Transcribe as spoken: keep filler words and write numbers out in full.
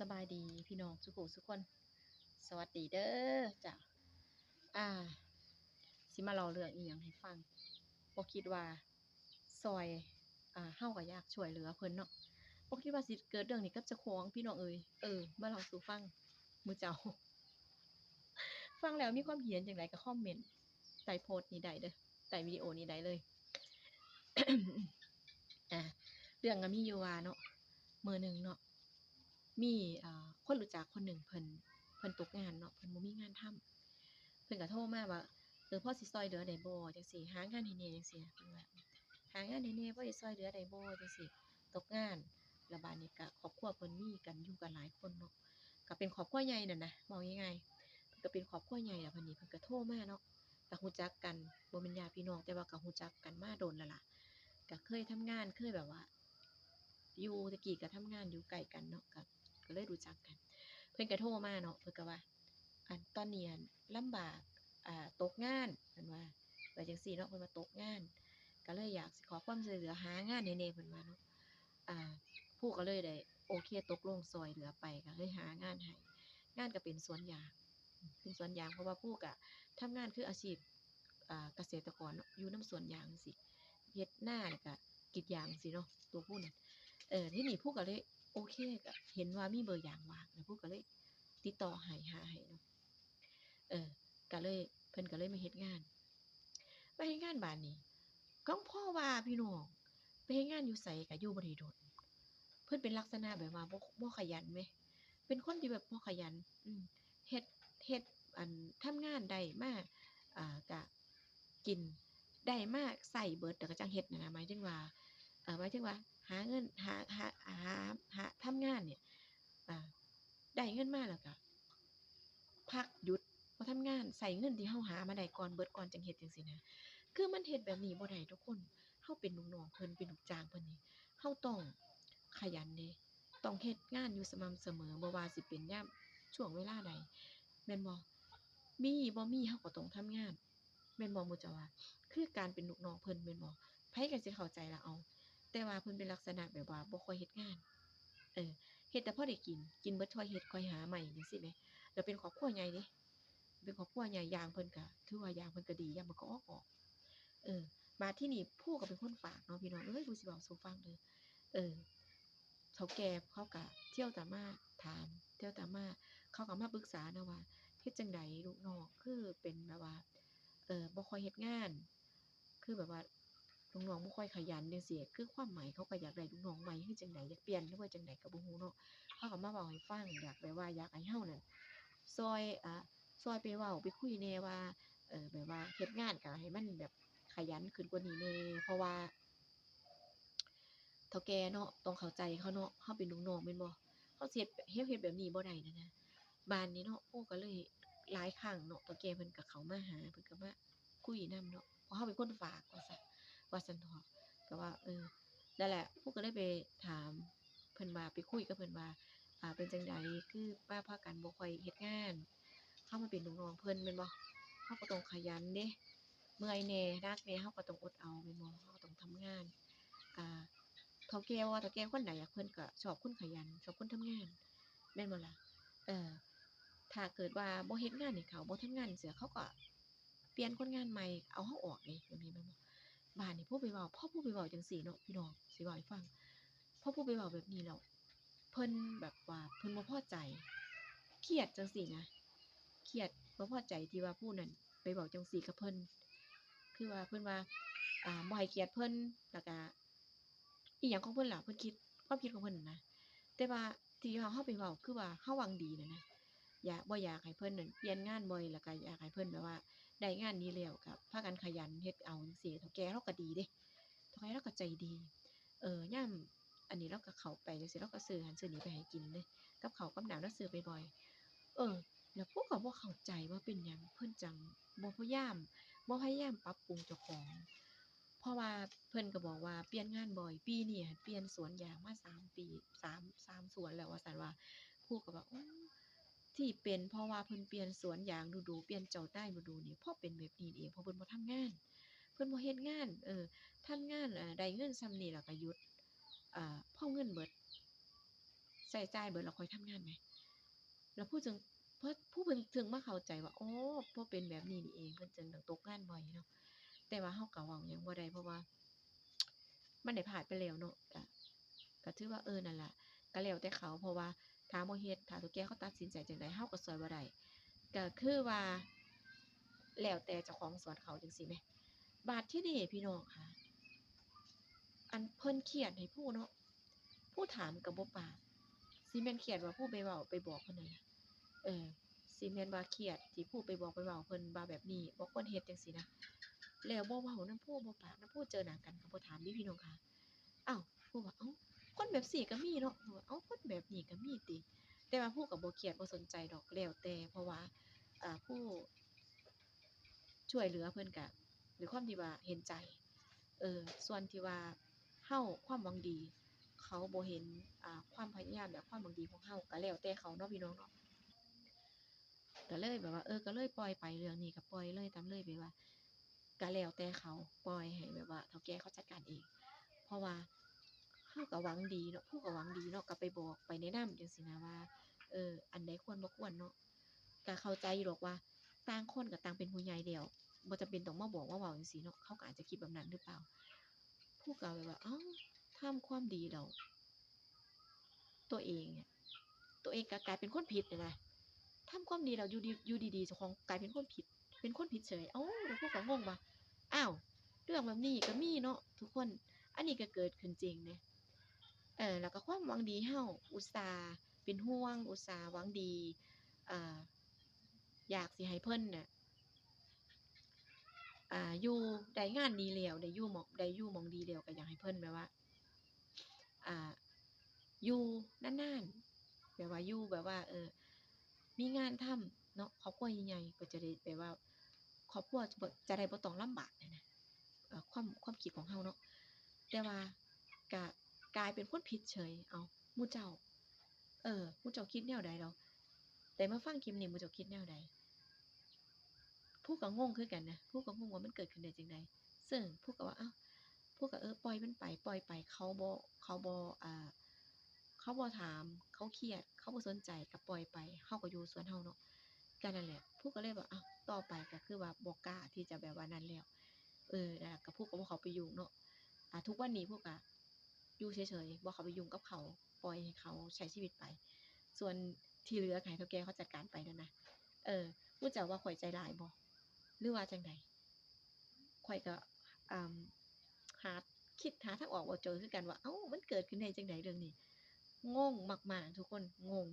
สบายดีพี่น้องสุขุสุคน สวัสดีเด้อจ้ะ อ่า สิมาเล่าเรื่องอีหยังให้ฟัง บ่คิดว่าซอย อ่า เฮาก็อยากช่วยเหลือเพิ่นเนาะ บ่คิดว่าสิเกิดเรื่องนี้กับเจ้าของพี่น้องเอ้ย เออ มาเล่าสู่ฟัง มื้อเจ้า ฟังแล้วมีความคิดเห็นจั่งใดก็คอมเมนต์ใต้โพสต์นี้ได้เด้อ ใต้วิดีโอนี้ได้เลย อ่า เรื่องก็มีอยู่ว่าเนาะ มื้อหนึ่งเนาะ มี อ่า คนรู้จักคนหนึ่งเพิ่น เพิ่นตกงานเนาะ เพิ่นบ่มีงานทำ เพิ่นก็โทรมาว่า เออ พอสิซอยเหลือได้บ่ จั่งซี้ หางานให้แหน่ จั่งซี้ เพิ่นว่า หางานให้แหน่ พอสิซอยเหลือได้บ่ จั่งซี้ ตกงาน แล้วบาดนี้ก็ครอบครัวเพิ่นมีกัน อยู่กันหลายคนเนาะ ก็เป็นครอบครัวใหญ่นั่นนะ เว้าง่ายๆ เพิ่นก็เป็นครอบครัวใหญ่ แล้วบาดนี้เพิ่นก็โทรมาเนาะ ก็รู้จักกัน บ่แม่นญาติพี่น้อง แต่ว่าก็รู้จักกันมาโดนแล้วล่ะ ก็เคยทำงาน เคยแบบว่า อยู่ แต่กี้ก็ทำงานอยู่ใกล้กันเนาะ ก็ ก็เลยรู้จักกัน เพิ่นก็โทรมาเนาะ เพิ่นก็ว่า อัน ตอนนี้ อัน ลำบาก อ่า ตกงาน เพิ่นว่า ว่าจั่งซี้เนาะ เพิ่นว่าตกงาน ก็เลยอยากสิขอความช่วยเหลือหางานให้แหน่ เพิ่นว่าเนาะ อ่า ผู้ก็เลยได้ โอเค ตกลงซอยเหลือไป ก็เลยหางานให้ งานก็เป็นสวนยาง เป็นสวนยาง เพราะว่าผู้ก็ทำงานคืออาชีพ อ่า เกษตรกรเนาะ อยู่นำสวนยางจั่งซี้ เฮ็ดนาแล้วก็กรีดยางจั่งซี้เนาะ ตัวผู้นั่น เออ ทีนี้ผู้ก็เลย โอเค ก็เห็นว่ามีเบอร์ยางว่าง แล้วผู้ก็เลยติดต่อให้ หาให้เนาะ เออ ก็เลย เพิ่นก็เลยมาเฮ็ดงาน มาเฮ็ดงานบาดนี้ ของพ่อว่าพี่น้อง ไปเฮ็ดงานอยู่ไสก็อยู่บ่ได้โดน เพิ่นเป็นลักษณะแบบว่าบ่ บ่ขยันแหม เป็นคนที่แบบบ่ขยัน อืม เฮ็ด เฮ็ด อัน ทำงานได้มา อ่า ก็กิน ได้มาใช้เบิด แล้วก็จั่งเฮ็ดนั่นนะ หมายถึงว่า เอ่อ หมายถึงว่าหาเงิน หา หา หา หา ทำงานเนี่ย อ่า ได้เงินมาแล้วก็ พักหยุด บ่ทำงาน ใช้เงินที่เฮาหามาได้ก่อน เบิดก่อนจั่งเฮ็ดจั่งซี้นะ คือมันเฮ็ดแบบนี้บ่ได้ทุกคน เฮาเป็นลูกน้องเพิ่น เป็นลูกจ้างเพิ่นนี่ เฮาต้องขยันเด้ ต้องเฮ็ดงานอยู่สม่ำเสมอ บ่ว่าสิเป็นยามช่วงเวลาใด แม่นบ่ มีบ่มีเฮาก็ต้องทำงาน แม่นบ่หมู่เจ้าว่า คือการเป็นลูกน้องเพิ่นแม่นบ่ ไผก็สิเข้าใจล่ะ เอ้า แต่ว่าเพิ่นเป็นลักษณะแบบว่าบ่ค่อยเฮ็ดงาน เออ เฮ็ดแต่พอได้กิน กินเบิดค่อยเฮ็ดค่อยหาใหม่จั่งซี้แหม แล้วเป็นครอบครัวใหญ่เด้ เป็นครอบครัวใหญ่ ยางเพิ่นก็ถือว่ายางเพิ่นก็ดี ยางเพิ่นก็ออกออก เออ บาดทีนี้ผู้ก็เป็นคนฝากเนาะพี่น้องเอ้ย ผู้สิเว้าสู่ฟังเด้อ เออ เฒ่าแก่เขาก็เที่ยวตามมาถาม เที่ยวตามมา เขาก็มาปรึกษานะว่า เฮ็ดจั่งใดลูกน้องคือเป็นแบบว่า เอ่อ บ่ค่อยเฮ็ดงาน คือแบบว่าลูกน้องบ่ค่อยขยันจั่งซี้ คือความหมายเขาก็อยากได้ลูกน้องใหม่คือจั่งใด อยากเปลี่ยนหรือว่าจั่งใดก็บ่ฮู้เนาะ เขาก็มาเว้าให้ฟัง อยากแบบว่าอยากให้เฮานั่นซ่อย อ่า ซ่อยไปเว้าไปคุยแหน่ว่า เอ่อ แบบว่าเฮ็ดงานก็ให้มันแบบขยันขึ้นกว่านี้แหน่ เพราะว่า เฒ่าแก่เนาะ ต้องเข้าใจเขาเนาะ เฮาเป็นลูกน้องแม่นบ่ เฮาสิเฮ็ด เฮาเฮ็ดแบบนี้บ่ได้นะนะ บาดนี้เนาะ โอ้ ก็เลยหลายครั้งเนาะ เฒ่าแก่เพิ่นก็เข้ามาหา เพิ่นก็มาคุยนำเนาะ เพราะเฮาเป็นคนฝากว่าซั่น ว่าซั่นเถาะ ก็ว่า เออ นั่นแหละ ผู้ก็เลยไปถามเพิ่นว่า ไปคุยกับเพิ่นว่า อ่า เป็นจั่งใด คือมาพากันบ่ค่อยเฮ็ดงาน เฮามาเป็นลูกน้องเพิ่นแม่นบ่ เฮาก็ต้องขยันเด้ เมื่อยแหน่ หนักแหน่ เฮาก็ต้องอดเอาแม่นบ่ เฮาก็ต้องทำงาน อ่า เฒ่าแก่ว่า เฒ่าแก่คนใดอะ เพิ่นก็ชอบคนขยัน ชอบคนทำงาน แม่นบ่ล่ะ เออ ถ้าเกิดว่าบ่เฮ็ดงานให้เขา บ่ทำงานจั่งซี้ เขาก็เปลี่ยนคนงานใหม่ เอาเฮาออกเด้ แบบนี้แม่นบ่ บาดนี้ผู้ไปเว้า พอผู้ไปเว้าจั่งซี้เนาะพี่น้อง สิเว้าให้ฟัง พอผู้ไปเว้าแบบนี้แล้ว เพิ่นแบบว่าเพิ่นบ่พอใจ เครียดจั่งซี้นะ เครียด บ่พอใจที่ว่าผู้นั้นไปเว้าจั่งซี้กับเพิ่น คือว่าเพิ่นว่า อ่า บ่ให้เกียรติเพิ่น แล้วก็ อีหยังของเพิ่นล่ะ เพิ่นคิด ความคิดของเพิ่นน่ะนะ แต่ว่าที่ว่าเฮาไปเว้า คือว่าเฮาหวังดีน่ะนะ อยาก บ่อยากให้เพิ่นนั่นเปลี่ยนงานบ่อย แล้วก็อยากให้เพิ่นแบบว่าได้งานดีแล้วก็พากันขยันเฮ็ดเอาจั่งซี้ เฒ่าแก่ลาวก็ดีเด้ เฒ่าแก่ลาวก็ใจดี เออ ยามอันนี้ลาวก็เข้าไปจั่งซี้ ลาวก็ซื้อหั้นซื้อนี่ไปให้กินเด้ กับข้าวกับน้ำลาวซื้อบ่อยๆ เออ แล้วผู้ก็บ่เข้าใจว่าเป็นหยังเพิ่นจั่งบ่พยายาม บ่พยายามปรับปรุงเจ้าของ เพราะว่าเพิ่นก็บอกว่าเปลี่ยนงานบ่อย ปีนี้หั้นเปลี่ยนสวนยางมาสามปี สาม สามสวนแล้วว่าซั่นว่า ผู้ก็ว่า โอ้ ที่เป็นเพราะว่าเพิ่นเปลี่ยนสวนยางดู๋ๆ เปลี่ยนเจ้านายดู๋ๆ นี่ เพราะเป็นแบบนี้เอง เพราะเพิ่นบ่ทำงาน เพิ่นบ่เฮ็ดงาน เออ ทำงาน อ่า ได้เงินส่ำนี้แล้วก็หยุด อ่า พอเงินเบิด ใช้จ่ายเบิดแล้วค่อยทำงานแหม แล้วผู้จึง พอผู้เพิ่นจึงมาเข้าใจว่า อ๋อ เพราะเป็นแบบนี้นี่เอง เพิ่นจึงต้องตกงานบ่อยเนาะ แต่ว่าเราก็เว้าหยังบ่ได้ เพราะว่า มันได้พลาดไปแล้วเนาะ ก็ ก็ถือว่า เออ นั่นล่ะ ก็แล้วแต่เขา เพราะว่าถ้าบ่เฮ็ด ถ้าเฒ่าแก่เขาตัดสินใจจั่งใด เราก็ซ่อยบ่ได้ ก็คือว่า แล้วแต่เจ้าของสวนเขาจั่งซี้แหม บาดทีนี้พี่น้องค่ะ อันเพิ่นเครียดให้ผู้เนาะ ผู้ถามก็บ่ปาก สิแม่นเครียดว่าผู้ไปเว้าไปบอกเพิ่นนั่นล่ะ เออ สิแม่นว่าเครียดที่ผู้ไปบอกไปเว้าเพิ่นว่าแบบนี้ บ่ควรเฮ็ดจั่งซี้นะ แล้วบ่เว้านำผู้ บ่ปากนำผู้ เจอหน้ากันก็บ่ถามเด้พี่น้องค่ะ อ้าว ผู้ว่า เอ้า คนแบบซี้ก็มีเนาะ ผู้ว่า เอ้า คนแบบนี้ก็มีติ แต่ว่าผู้ก็บ่เครียดบ่สนใจดอก แล้วแต่ เพราะว่า อ่า ผู้ ช่วยเหลือเพิ่นก็ด้วยความที่ว่าเห็นใจ เออ ส่วนที่ว่าเฮาความหวังดี เขาบ่เห็น อ่า ความพยายามและความหวังดีของเฮา ก็แล้วแต่เขาเนาะพี่น้องเนาะ ก็เลยแบบว่า เออ ก็เลยปล่อยไป เรื่องนี้ก็ปล่อยเลย ตามเลยไปว่า ก็แล้วแต่เขา ปล่อยให้แบบว่าเฒ่าแก่เขาจัดการเอง เพราะว่าเฮาก็หวังดีเนาะ ผู้ก็หวังดีเนาะ ก็ไปบอก ไปแนะนำจั่งซี้นะว่า เออ อันใดควรบ่ควรเนาะ ก็เข้าใจอยู่ดอกว่า ต่างคนก็ต่างเป็นผู้ใหญ่แล้ว บ่จำเป็นต้องมาบอกมาเว้าจั่งซี้เนาะ เขาก็อาจจะคิดแบบนั้นหรือเปล่า ผู้ก็แบบว่า เอ้า ทำความดีแล้ว ตัวเองอะ ตัวเองก็กลายเป็นคนผิดหั้นนะ ทำความดีแล้วอยู่ดี อยู่ดีๆ เจ้าของกลายเป็นคนผิด เป็นคนผิดเฉย เอ้า แล้วผู้ก็งงว่า อ้าว เรื่องแบบนี้ก็มีเนาะทุกคน อันนี้ก็เกิดขึ้นจริงเด้ เออ แล้วก็ความหวังดีเฮา อุตส่าห์เป็นห่วง อุตส่าห์หวังดี อ่า อยากสิให้เพิ่นน่ะ อ่า อยู่ ได้งานดีแล้ว ได้อยู่หม้อง ได้อยู่หม้องดีแล้ว ก็อยากให้เพิ่นแบบว่า อ่า อยู่นานๆ แบบว่าอยู่แบบว่า เออ มีงานทำเนาะ ครอบครัวใหญ่ๆ ก็จะได้แบบว่า ครอบครัวจะบ่ จะได้บ่ต้องลำบากหั้นนะ เอ่อ ความ ความคิดของเฮาเนาะ แต่ว่าก็กลายเป็นคนผิดเฉย เอ้า หมู่เจ้า เออ หมู่เจ้าคิดแนวใดดอก แต่มาฟังคลิปนี้หมู่เจ้าคิดแนวใด ผู้ก็งงคือกันนะ ผู้ก็งงว่ามันเกิดขึ้นได้จั่งใด ซึ่งผู้ก็ว่า อ้าว ผู้ก็ เออ ปล่อยมันไป ปล่อยไป เขาบ่ เขาบ่ อ่า เขาบ่ถาม เขาเครียด เขาบ่สนใจ ก็ปล่อยไป เฮาก็อยู่ส่วนเฮาเนาะ ก็นั่นแหละ ผู้ก็เลยว่า อ้าว ต่อไปก็คือว่าบ่กล้าที่จะแบบว่านั่นแล้ว เออ นั่นล่ะ ก็ผู้ก็บ่เข้าไปยุ่งเนาะ อ่า ทุกวันนี้ผู้ก็อยู่เฉยๆ บ่เข้าไปยุ่งกับเขา ปล่อยให้เขาใช้ชีวิตไป ส่วนที่เหลือก็ให้เฒ่าแก่เขาจัดการไปนั่นนะ เออ หมู่เจ้าว่าข้อยใจร้ายบ่ หรือว่าจั่งใด ข้อยก็ อ่า หา คิดหาทางออกบ่เจอคือกันว่า เอ้า มันเกิดขึ้นได้จั่งใดเรื่องนี้ งงมากๆ ทุกคน งง